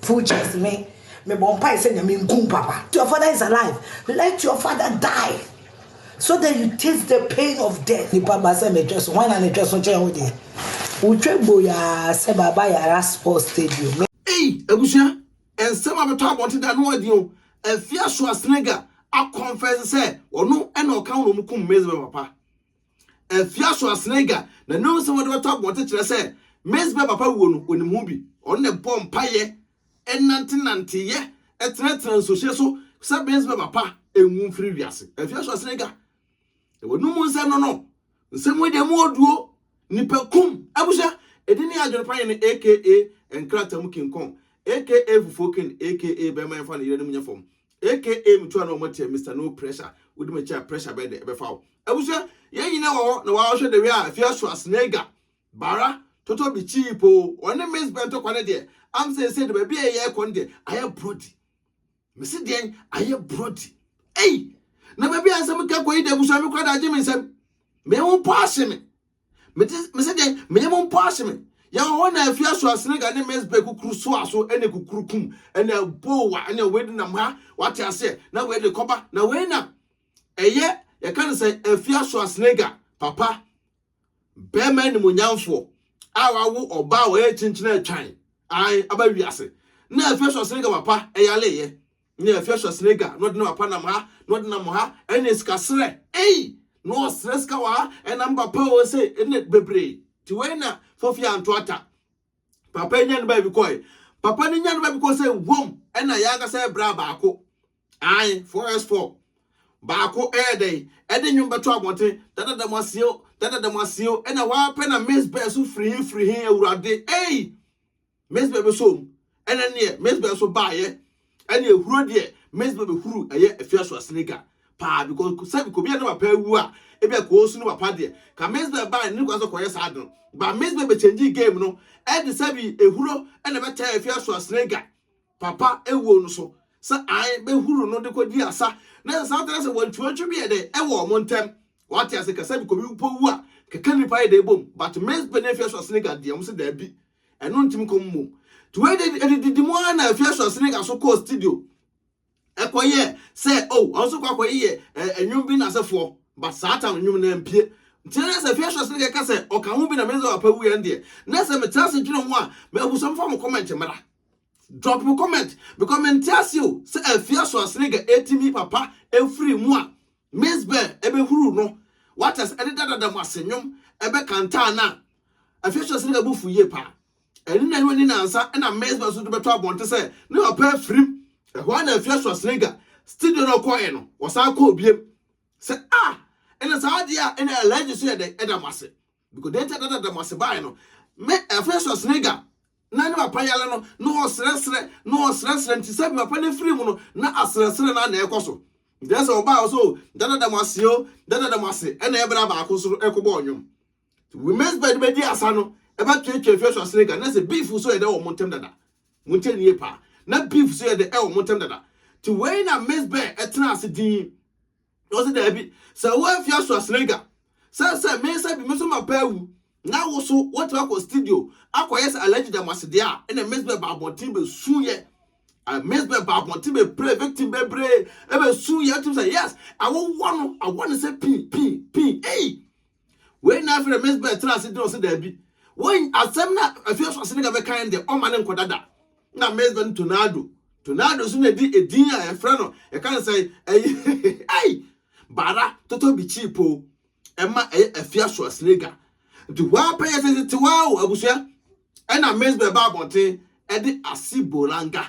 Full chest me me bɔ mpae sɛ Nyame nkum papa. Your father is alive, let your father die so that you taste the pain of death. Nipa ba sɛ metwɛ so, hwan na ne twɛ so kyɛn wo deɛ? Wotwa boyaa sɛ Baba Yara Sports Stadium. Ei abusua, nsɛm a bɛtɔ abɔnten da no adi o, Afia Schwarzenegger akɔnfɛse sɛ ɔno na ɔka ho na wɔn kum Mezbeh papa. Afia Schwarzenegger na ne nsɛm a ɔde bɛtɔ abɔnten kyerɛ sɛ Mezbeh papa wuo no onim ho bi, ɔno na ɛbɔ mpaeɛ, ɛnantenanteeɛ, ɛtenatena nsuohyɛ so sɛ Mezbeh papa nwu mfiri wiase. Afia Schwarzenegger na wɔnum nsɛm no no, nsɛm wei deɛ mu oduo, nipa kum, abusua, ɛdi ne adwene pa yɛ no aka nkrataa mu King Kong, aka fufuo king, aka bɛrima yɛmfa ne yere anim nyɛ fam, Aka metu ano ɔmo teɛ Mister no pressure wodi m'akyi a pressure bɛyɛ dɛ ɛbɛfa wo. Abusua yɛn nyinaa wɔ hɔ na wɔahwɛ the way a Afia Schwarzenegger bara Toto bi cheap o ɔne Miss Bɛ ntɔkwa no deɛ am seesei de baabi a yɛrekɔ no deɛ ayɛ brɔdi mese deɛn ayɛ brɔdi ei na baabi a nsɛm kɛkɔ yi de abusua me kora de agye me nsɛm me ho mpo ahye me. Mete mese deɛ me yam mpo ahye me. Yɛwɔ hɔ na afia so asenega ne mesbe kukuru soa so ɛne kukuru kum ɛne bowa ɛne wei de nam ha wate aseɛ na wei de kɔba na wei na ɛyɛ yɛka no sɛ afia so asenega papa bɛrima animonyamfoɔ a wawo ɔbaa a wɔyɛ kyenkyene atwan an aba wiase na afia so asenega papa ɛyaleyɛ Ne Afia Schwarzenegger na ɔde ne papa nam ha na ɔde nam ha ɛne sikasrɛ ei na ɔsrɛ sika wɔ ha ɛnam papa o se ɛne bebree ti wei na Fofi anto ata papa nya ne baabi kɔe papa ne nya ne baabi kɔ sɛ wom ɛna yɛ ankasa ɛbra baako ae 4s4 baako ɛyɛ dɛn ɛde nnwom bɛto abɔnten dadada mo aseo dadada mo aseo ɛna hɔ ara pɛ na Miss Bell so firi he firi he awurade ei Mizpeh bɛsɔɔ mu, ɛna neɛ Mizpeh nso baayɛ, ɛne ehuro deɛ Mizpeh bɛhuru ɛyɛ Afiaso Asenega paa because sɛbi kɔ bi a ne papa awu a ebi a kɔɔ su ne papa deɛ ka Mizpeh baayɛ ne kwan sɛ kɔyɛ saa de no ba Mizpeh bɛkyɛngyi game no ɛde sɛbi ehuro ɛna bɛtɛɛ Afiaso Asenega papa ewuo no so sɛ ae bɛhuru no de kɔdi asa na sɛ saa tena sɛ wantwiwantwi bi yɛ dɛ ɛwɔ ɔmo ntɛm wate ase ka sɛbi kɔ bi mpo wu a kɛkɛ nipa yɛ dɛ bom but Mizpeh ne Afiaso Asenega deɛ ɔmo sɛ daabi Ɛno ntumi kɔ mu mmom. Nti wei de ɛdididi mu ara na Afia Schwarzenegger so kɔɔ studio ɛkɔyɛ sɛ oh ɔno nso kɔ akɔyeyɛ nnwom bi n'asefoɔ but saa time nnwom no ampie. Nti na sɛ Afia Schwarzenegger ka sɛ ɔka ho bi na Mensah Papa wuiɛ no deɛ na sɛ metena ase dwene ho a m'abusua mfa mo comment mmra. Drop mo comment because mente ase o sɛ Afia Schwarzenegger ɛtumi papa ɛfiri mu a Miss Bell ɛbɛhuru no wate ase ɛde dadada mo ase nnwom ɛbɛkantaa no a Afei hyɛ sɛ bo fuw yie paa. Ɛno na ɛno ani nnansa na Mezba nso de bɛtɔ abɔnten sɛ ne papa afirim. Ɛhɔ ara na Afia Schwarzenegger studio no a ɔkɔeɛ no, ɔsan kɔɔ biem sɛ ah, ɛna saa adeɛ a ɛna Elijah so yɛ dɛn ɛda mo ase. Because deɛ nti a dada da mo ase baeɛ no, me Afia Schwarzenegger na ne papa yare no na ɔsrɛsrɛ na ɔsrɛsrɛ nti sɛ papa no firi mu no na asrɛsrɛ no na ɛkɔ so. Nti ɛsɛ ɔbaa ɔsɛ o dada da mo ase o dada da mo ase ɛna ɛbra baako so ɛkɔbɔ ɔnwom. Women's bed bɛdi asa no ɛbɛtwetwe afia so asene na sɛ beef so yɛ dɛ wɔ mo ntɛm dada. Mo ntɛm nie paa. Na beef so yɛ dɛ ɛwɔ mo ntɛm dada. Ti wei na Miss Bell ɛtena ase din. Na ɔsɛ daabi sɛ wo afia so asene ga sɛ sɛ me nsa bi me so ma pɛ awu na wo so wotumi akɔ studio akɔyɛ sɛ Alhaji Damasede a ɛna Miss Bell ba abɔnten bɛsu yɛ. Miss Bell ba abɔnten bɛpere victim bebree ɛbɛsu yɛ ɛtum sɛ yes awowɔ no awɔ ne sɛ pii pii pii ei. Wei na afei Miss Bell tena ase gyina ɔsɛ daabi. Wɔn asɛm na afei so ase ne ka bɛkan deɛ ɔma ne nkɔ dada. Na Miss Bell tornado. Tornado so na di edin a yɛfrɛ no yɛka no sɛ ɛyi ai bara totɔ bi cheap o. Ɛma ɛyɛ afia so asenega. Nti hɔ ara pɛ yɛ sɛ tete hɔ o abusua. Ɛna Miss Bell ba abɔnten ɛde ase bolanga.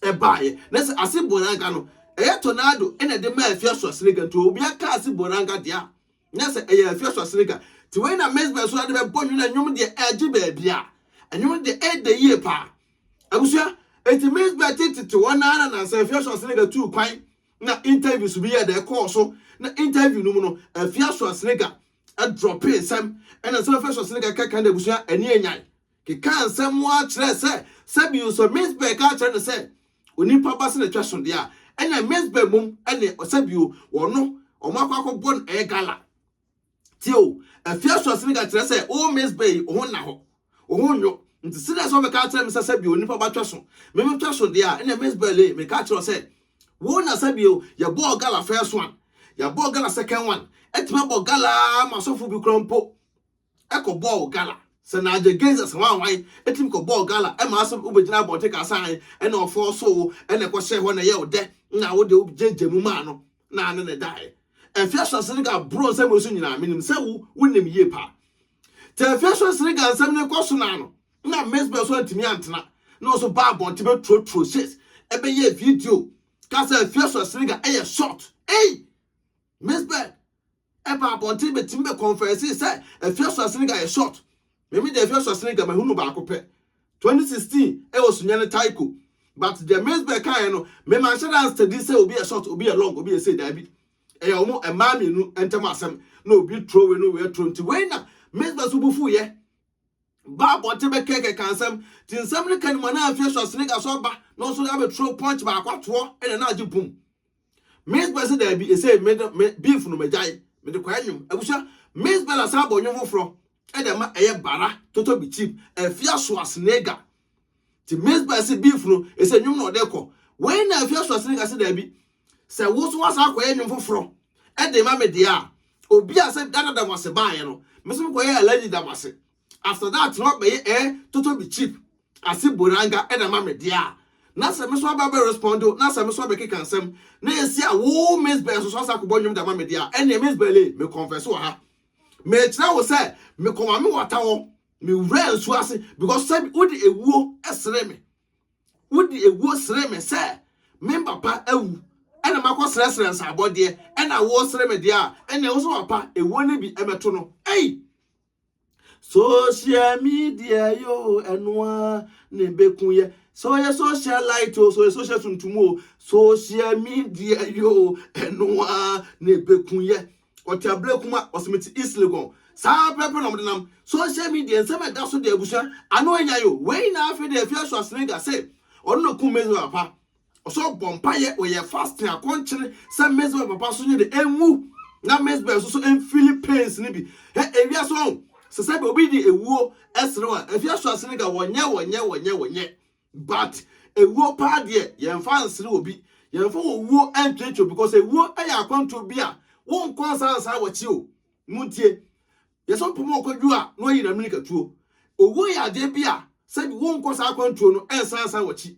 ɛbaeɛ. Na sɛ ase boranga no, ɛyɛ tornado na ɛde maa Afia Schwarzenegger nti obiara ka ase boranga deɛ a, na sɛ ɛyɛ Afia Schwarzenegger. Nti wei na Mezbel so de bɛbɔ nnwom na nnwom deɛ ɛgye baabi a, nnwom deɛ ɛdɛ yie paa. Abusua, enti Mezbel tetete hɔ naa na nansa Afia Schwarzenegger tuu kwan na interviews bi yɛ dɛ ɛkɔɔ so na interview no mu no Afia Schwarzenegger ɛdrɔpee nsɛm ɛna nsɛm Afia Schwarzenegger kɛka na abusua ani anyan. Kekaa nsɛm ara kyerɛɛ sɛ sɛ bio nso Mizpeh ka kyerɛ no sɛ onipa ba sɛ n'atwa so deɛ a, ɛnna Mizpeh mmom ne sɛ bio wɔno wɔn akɔ akɔbɔ no ɛyɛ gala. Tie o, afie aso asene ka kyerɛ sɛ wo Mizpeh yi wo ho nna hɔ, wo ho nnwo. Nti sɛdeɛ sɛ wobɛka akyerɛ me sɛ sɛ bio onipa ba twɛ so, me metwɛ so deɛ a, ɛnna Mizbel ei, meka akyerɛ wo sɛ, wo na sɛ bio yɛbɔɔ gala first one, yɛabɔ gala second one, atumi abɔ gala ara ma asɔfo bi koraa mpo kɔbɔɔ gala. Sɛ Nigel Gaiser wanwan tumi kɔbɔɔ gala ma asɛ wobɛgyina abɔnten kaa sɛ ae, ɛnna ɔfɔɔsoo wo, ɛnna ɛkɔhyɛɛ hɔ na ɛyɛɛ wo dɛ, na wo deɛ wogyagya mu maa no na ne ne daeɛ. Afia Schwarzenegger boro nsɛm wei so nyinaa, menim sɛ wo wonim yie paa. Te afia Schwarzenegger nsɛm no rekɔ so naa no, na Mizbel nso antumi antena, na ɔnso baa abɔnten bɛturoturo shit, ɛbɛyɛɛ video ka sɛ afia Schwarzenegger ɛyɛ short. Ei! Mizbel ɛbaa abɔnten bɛtumi bɛ confesse sɛ afia Schwarzenegger yɛ short. Meme deɛ afia Schwarzenegger mahu no baako pɛ. 2016 ɛwɔ Sunyani Taiko. But deɛ Mizbel kaeɛ no, me manhyɛ da anstudy sɛ obi yɛ short, obi yɛ long, obi yɛ sei, daabi. Ɛyɛ wɔn mmaa mmienu ntam asɛm na obi turo wei no wei aturo nti wei na Mizbel so bu fuiɛ. Ba abɔnten bɛkɛkɛ ka nsɛm nti nsɛm no ka ne mu a na afei Schwarzenegger so aba na ɔnso abɛturo punch baako atoɔ ɛna na agye bum. Mizbel sɛ daabi ɛsɛ me me beef no magyae mede kɔɛ nnwom. Abusua Mizbel asan abɔ nnwom foforɔ ɛde ma ɛyɛ bara toto bi cheap afia Schwarzenegger. Nti Mizbel se beef no ɛsɛ nnwom na ɔde kɔ. Wei na afia Schwarzenegger sɛ daabi Sɛ wo nso woasan akɔyɛ nnwom foforɔ de ma me deɛ a, obi a sɛ dada da mo ase baeɛ no, me nso mekɔyɛɛ Alhaji da mo ase. After that na wabɛyɛ eh Toto be cheap ase Boranga de ama me deɛ a, na sɛ me nso aba abɛ respond o, na sɛ me nso abɛkeka nsɛm, na ɛsi a wo Miss Bell nso so asan akɔbɔ nnwom de ama me deɛ a, ɛnneɛ Miss Bell ei, me confess wɔ ha. Mekyerɛ wo sɛ mekɔ Maame Wata hɔ, mewuraa nsuo ase because sɛ wode ewuo sere me. Wode ewuo sere me sɛ me papa awu ɛna makɔ srɛsrɛ nsaabɔdeɛ ɛna wosere me deɛ a ɛnneɛ wo so papa ewuo no bi ɛmɛto no ei. Social media yo ɛnoa na ɛbɛku yɛ sɛ ɔyɛ social light o sɛ ɔyɛ social tuntum o social media yo ɛnoa na ɛbɛku yɛ Ɔte Ablekuma, ɔse mete East Legon. Saa pɛpɛ na ɔmde nam. Social media nsɛm a ɛda so deɛ abusua, ano anya yo. Wei na afei deɛ Afia Schwarzenegger se ɔno na okum Mezebel papa. Ɔsɛ ɔbɔ mpaeɛ, ɔyɛ fasting akɔnkyene sɛ Mezebel papa so nyɛ de ɛnwu na Mezebel nso so ɛnfili pains no bi. Hɛ ewiase ɔn, sɛ sɛbi obi de ewuo ɛsere wo a, Afia Schwarzenegger wɔnyɛ wɔnyɛ wɔnyɛ wɔnyɛ. But ewuo paa deɛ yɛnfa nsere obi, yɛnfa owuo ntwetwe obi because ewuo yɛ akwantuo bi a wonkɔ ansa ansan wakyi o. Montie, yɛsɛ ɔpem ɔkwadwo a na wayi n'amirika tuo. Owuo yɛ adeɛ bi a sɛbi wonkɔ saa akwantuo no nsan ansan wakyi.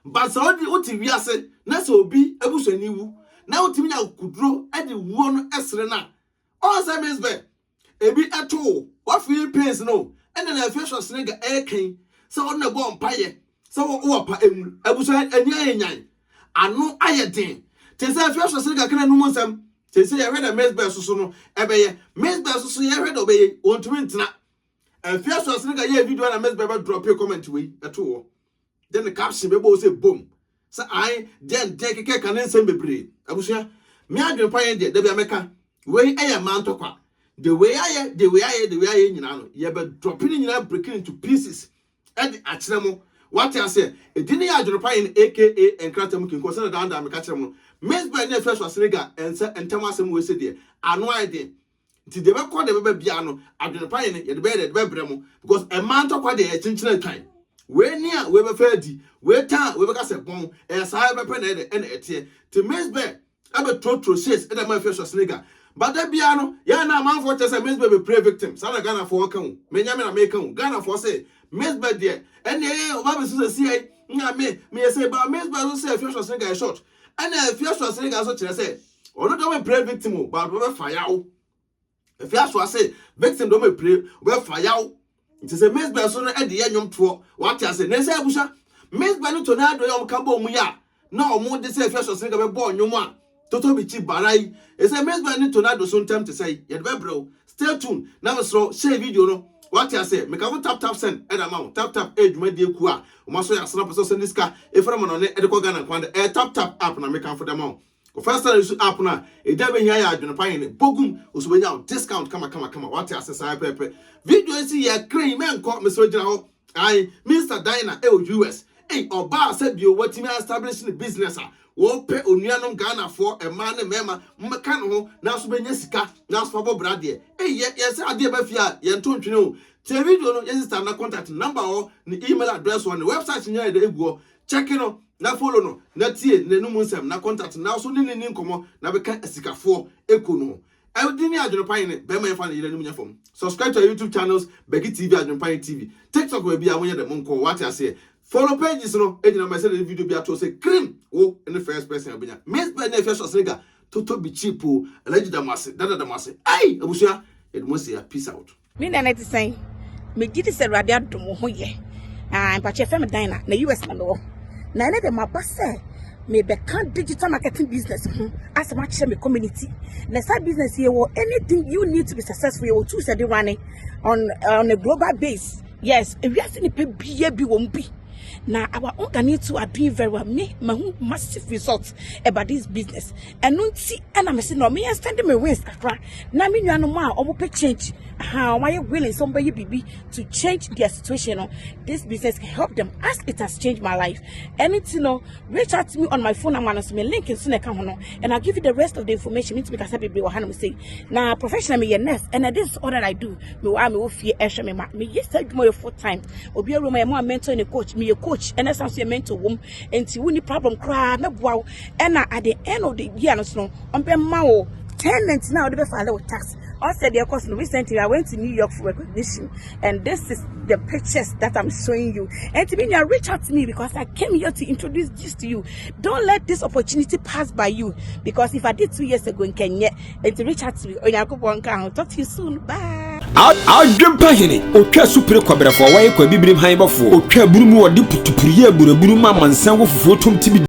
But sɛ wode wote wiase na sɛ obi abusuani wu na wotumi nya akokoduro de wuo no sere no a, ɔn sɛ Miss Bell, Ebi to wo, woafeeli pains no, ɛna na afei Schwarzenegger ɛreka yi sɛ ɔno na ɛbɔɔ mpaeɛ sɛ wo wo papa nwu. Abusua ani ayɛ nyan, ano ayɛ den. Te sɛ afei Schwarzenegger ka n'anum nsɛm. Seesei yɛhwɛ dɛ Miss Bell soso no ɛbɛyɛ. Miss Bell soso yɛhwɛ dɛ ɔbɛyɛ yi, ɔntumi ntena. Afei Schwarzenegger yɛɛ video a na Miss Bell bɛ drɔpee comment wei ɛtoo hɔ. de ne caption bɛbɔ wo sɛ bom sɛ ae deɛn deɛn kekɛ ka ne nsɛm bebree abusua me adwene pa yɛn deɛ dabi a mɛka wei ɛyɛ mmaa ntɔkwa de wei ayɛ de wei ayɛ de wei ayɛ nyinaa no yɛbɛ drop ne nyinaa breaking into pieces ɛde akyerɛ mo wate aseɛ ɛdi ne yɛ adwene pa yɛn aka nkrata mu kinko sɛdeɛ daadaa meka kyerɛ mo no Miss Bell ne Afia Schwarzenegger ɛnsɛ ntɛm asɛm wei sɛ deɛ ano ayɛ den Nti deɛ ɛbɛkɔ deɛ ɛbɛba biara no, adwene pa yɛ no, yɛde bɛyɛ deɛ yɛde bɛbrɛ mo. Because mmaa ntɔkwa deɛ yɛkyenkyene atwan. Wei ni a wei bɛfa adi, wei ta a wei bɛka sɛ bɔn, ɛyɛ saa ɛbɛpɛ na ɛyɛ dɛ ɛna ɛteɛ. Nti Miss Bell ɛbɛtrotro shades ɛde ama Afia Schwarzenegger. But da biara no, yɛn a na amanfoɔ kyerɛ sɛ Miss Bell bɛ play victim. Saa na Ghanafoɔ ka o. Menyɛ me na meka o. Ghanafoɔ se Miss Bell deɛ ɛnneɛ ɛyɛ ɔba bɛsu sɛ siai, na me meyɛ sei. But Miss Bell nso se Afia Schwarzenegger yɛ short. Ɛna Afia Schwarzenegger nso kyerɛ sɛ Ɔno deɛ ɔbɛpire victim o, but ɔbɛfa yaw. Efi aso ase victim deɛ ɔbɛpire, ɔbɛfa yaw. Nti sɛ Miss Bell so no ɛde yɛ nnwom toɔ, wate ase. Na ɛsɛ abusua, Miss Bell ne Tornado yɛ ɔmo ka bɔ ɔmo yi a, na ɔmo de sɛ Efi aso ase nka bɛbɔ nnwom a, Toto bi kyi bara yi. Ɛsɛ Miss Bell ne Tornado so ntɛm te sɛ yi, yɛde bɛbrɛ wo. Stay tuned, na mesrɛ wo, share video no. Wate ase, meka wo tap tap send ɛde ama wo. Tap tap ɛyɛ dwumadie kuo a, ɔmo asɔ yɛ asena pɛ sɛ ɔsɛnde sika efra ma no ne ɛde kɔ Ghana kwan de, ɛyɛ tap tap app na mekamfo de ama wo. Kɔ first time use app no a, egya behia yɛ adwene pa hene bogum oso benya wo discount kama kama kama wate ase saa pɛpɛ. Video yi si yɛ kren mɛnkɔ mesrɛ gyina hɔ ae Minster Dinah ɛwɔ US ei ɔbaa sɛ bio watumi a establish ne business a wɔpɛ onuanom Ghanafoɔ mmaa ne mmarima mmɛka ne ho nanso bɛnya sika nanso fa bɔ bra deɛ ei yɛ yɛ sɛ adeɛ ba fie a yɛnto ntwene o. Tie video no, yɛ sister na contact number hɔ, ne email address hɔ, ne website nyinaa yɛde egu hɔ. Check no na follow no na tie n'anum nsɛm na contact na so ne ne ni nkɔmmɔ na bɛka asikafoɔ eko no ho. Ɛdi ne Adwene Hene bɛrima yɛfa ne yere anim nyɛ fam. Subscribe to our YouTube channels, Becky TV, Adwene Hene TV, TikTok, baabi a monyɛ dɛ monkɔ wate aseɛ. Follow pages no egyina ma sɛ de video bi ato sɛ cream wo ne first person abenya. Miss Ben ne Afia Schwarzenegger toto bi cheap o. Alhaji Damase dada Damase ai abusua yɛde mo asi. Peace out. Me nana, te sɛn? Megye di sɛ Awurade adom wo ho yɛ. Ah, mpakyɛ fɛm dan na US na mewɔ na ɛne de maba sɛ mebɛka digital marketing business ho asɛm akyerɛ me community. Na saa business yɛ wɔ anything you need to be successful. Yɛwɔ tools yɛde running on a global base. Yes, ewiase nipa bia bi wɔ mu bi na our own Ghanaian too are doing very well. Me mahu massive results about this business. Ɛno nti ɛna me sɛ no me extend my wings kakra na me nuanom a ɔmo pɛ change aha, ɔmo ayɛ willing sɛ ɔmo bɛyɛ biribi to change their situation no, this business can help them as it has changed my life. Ɛno nti no, reach out to me on my phone number no so, me link nso na ɛka ho no, and I'll give you the rest of the information. Me ntumi kasa bebree wɔ hanom sei. Na professional, me yɛ nurse, and this is all that I do. Me wɔ a me wɔ fie ɛhwɛ me ma me yɛ saa adwuma yɛ full time. Obi awura mu yɛ mo a mentor ne coach, me yɛ coach ɛna san so yɛ mentor wɔm. Nti wo ni problem koraa, mɛboa wo. Ɛna at the end of the year no so no, ɔmbɛma wo tenant now de bɛ file wo tax. Also the course, recently I went to New York for recognition, and this is the pictures that I'm showing you. And to me, reach out to me because I came here to introduce this to you. Don't let this opportunity pass by you, because if I did 2 years ago in Kenya, and to reach out to me, I'll talk to you soon. Bye. Adwempa Hene otwa supere kwabrɛfoɔ wɔyɛ kwa bibirim han bɔfoɔ otwa aburu mu wɔde putupuruyɛ aburaburu ma amansan wɔ fufuo tom tibi.